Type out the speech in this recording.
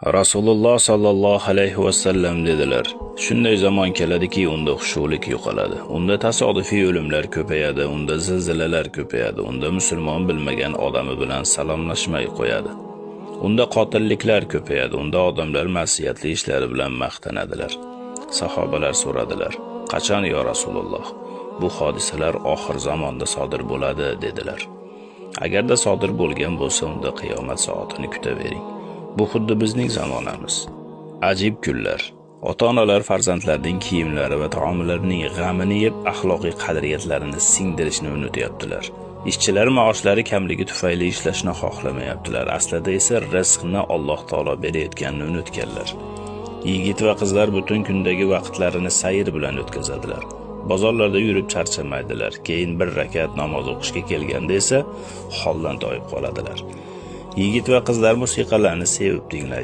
Rasululloh sollallohu alayhi vasallam dedilar: Shunday zamon keladiki, unda xushulik yo'qoladi. Unda tasodifiy o'limlar ko'payadi, unda zilzilalar ko'payadi, unda musulmon bilmagan odami bilan salomlashmay qo'yadi. Unda qotilliklar ko'payadi, unda odamlar ma'siyatli ishlari bilan maqtanadilar. Sahobalar so'radilar: Qachon yo Rasululloh? Bu hodisalar oxir zamonda sodir bo'ladi, dedilar. Agarda sodir bo'lgan bo'lsa, unda qiyomat soatini kutavering. Bu xuddi bizning zamonamiz. Ajib kunlar. Ota-onalar farzandlarining kiyimlari va taomlarining g'amini yeb, axloqiy qadriyatlarini singdirishni unutyaptilar. Ishchilar maoshlari kamligi tufayli ishlashni xohlamayaptilar. Aslida esa rizqni Alloh taolo berayotganini unutganlar. Yigit va qizlar butun kundagi vaqtlarini sayr bilan o'tkazadilar. Bozorlarda yurib charchamaydilar. Keyin bir rakat namoz o'qishga kelganda esa holdan toyib qoladilar. Yigit va qizlar musiqalarni sevib tinglaydi.